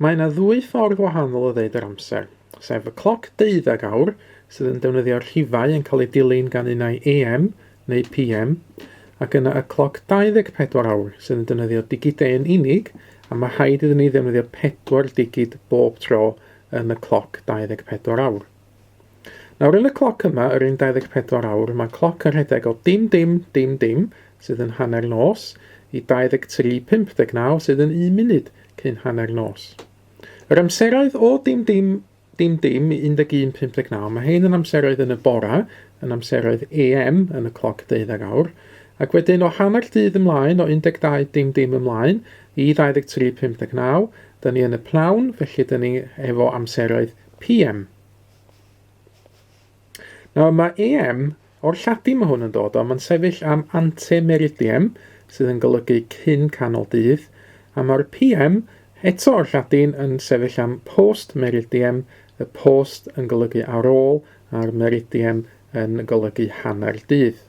Mae yna ddwy ffordd wahanol o ddeud yr amser, sef y cloc deuddeg awr, sydd yn defnyddio'r rhifau yn cael eu dilyn gan unai AM neu PM, ac yna y cloc 24 awr, sydd yn defnyddio digidau yn unig, a mae rhaid iddyn ni ddefnyddio pedwar digid bob tro yn y cloc 24 awr. Nawr yn y cloc yma, yr un 24 awr, mae cloc yn rhedeg o dim dim dim dim, sydd yn hanner nos, i 23.59 sydd yn un munud cyn hanner nos. Yr amseroedd o dim dim dim dim i 11.59, mae hein yn amseroedd yn y bora, yn amseroedd AM yn y cloc 12 awr, ac wedyn o hanner dydd ymlaen, o 12 dim dim ymlaen, i 23.59, dyn ni yn y pnawn, felly dyn ni efo amseroedd PM. Nawr mae AM, o'r Lladin mae hwn yn dod o, mae'n sefyll am ante meridiem, sydd yn golygu cyn canol dydd, a mae'r PM, eto o'r Lladin, yn sefyll am post meridiem, y post yn golygu ar ôl, a'r meridiem yn golygu hanner dydd.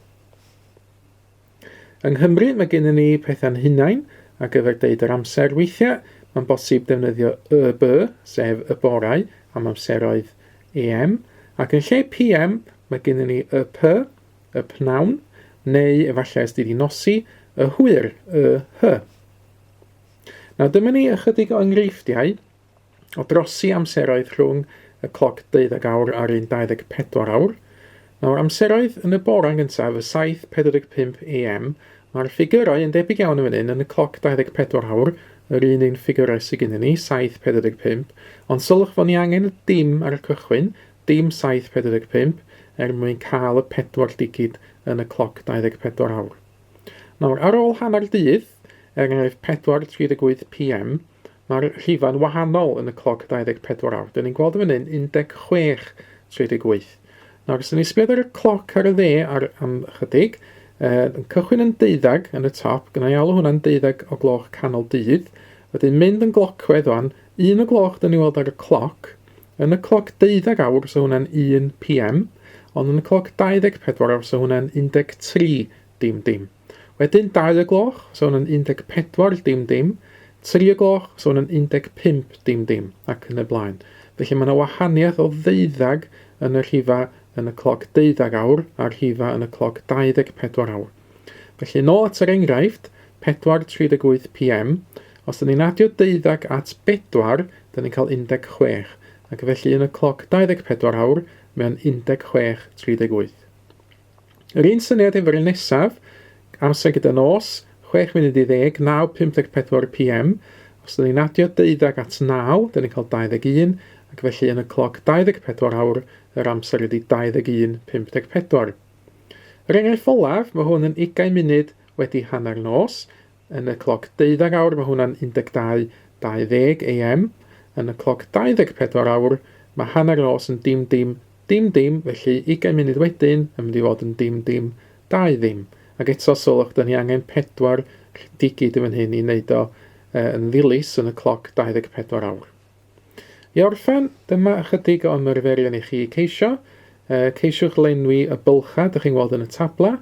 Yng Nghymru mae gennym ni pethau'n hunain ar gyfer deud yr amser. Weithiau mae'n bosib defnyddio y b, sef y borau, am amseroedd AM, ac yn lle PM mae gennym ni y p, y pnawn, neu efallai os di di nosi, y hwyr, y h. Nawr dyma ni ychydig o enghreifftiau o drosi amseroedd rhwng y cloc deuddeg awr a'r un 24 awr. Nawr, amseroedd yn y bore yn gyntaf, y 7.45 am, mae'r ffigurau yn debyg iawn yn fan hyn, yn y cloc 24 awr, yr un un ffigurau sydd gennym ni, 7.45, ond sylwch fod ni angen y dim ar y cychwyn, dim 7.45, er mwyn cael y pedwar digid yn y cloc 24 awr. Nawr, ar ôl hanner dydd, er enghraifft 4.38 pm, Mae'r rhifau'n wahanol yn y cloc 24 awr. Dyn ni'n gweld yn fan hyn 16.38. Nawr, os ni'n sbio ar y cloc ar y dde ar, am ychydig, yn cychwyn yn deuddag yn y top, gyda i alw hwnna'n deuddag o gloch canol dydd, wedyn mynd yn glocwedd wan, un o gloch dyn ni'n weld ar y cloc, yn y cloc deuddag awr, so hwnna'n 1 pm, ond yn y cloc 24 awr, so hwnna'n 13 dim dim. Wedyn 2 y gloch, so hwn yn 14 dim dim, 3 y gloch, so hwn yn 15 dim dim, ac yn y blaen. Felly mae yna wahaniaeth o ddeuddag yn y rhifa yn y cloc deuddag awr a'r rhifa yn y cloc 24 awr. Felly nôl at yr enghraifft, 4.38 pm, os dyn ni'n adio deuddag at 4, dyn ni'n cael 16, ac felly yn y cloc 24 awr, mae o'n 16.38. Yr un syniad efo'r un nesaf, amser gyda nos, 6 munud i ddeg, 9.54 pm. Os dyn ni'n adio deuddag at 9, dyn ni'n cael 21, ac felly yn y cloc 24 awr, yr amser ydy 21.54. Yr enghraifft olaf, mae hwn yn 20 munud wedi hanner nos. Yn y cloc deuddag awr, mae hwnna'n 12.20 am. Yn y cloc 24 awr, mae hanner nos yn dim dim Dim dim, felly ugain munud wedyn yn mynd i fod yn dim dim dau ddim. Ac eto sylwch, dyn ni angen pedwar digid yn fan hyn i wneud o yn ddilys yn y cloc 24 awr. I orffen, dyma ychydig o ymarferion i chi ceisio. Ceisiwch lenwi y bylchau dych chi'n gweld yn y tabla.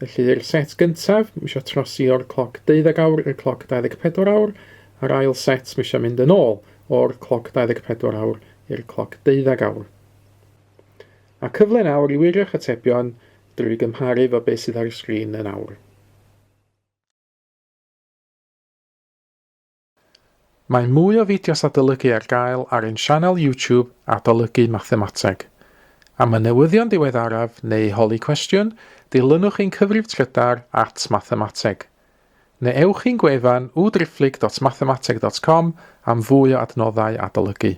Felly, yr set gyntaf, mae eisiau trosi o'r cloc 12 awr i'r cloc 24 awr, a'r ail set, mae eisiau mynd yn ôl o'r cloc 24 awr i'r cloc 12 awr. A cyfle nawr i wirio'ch atebion drwy gymharu efo beth sydd ar y sgrin yn awr. Mae mwy o fideos adolygu ar gael ar ein sianel YouTube Adolygu Mathemateg. Am y newyddion diweddaraf neu holi cwestiwn, dilynwch ein cyfrif trydar at mathemateg. Neu ewch i'n gwefan www.mathemateg.com am fwy o adnoddau adolygu.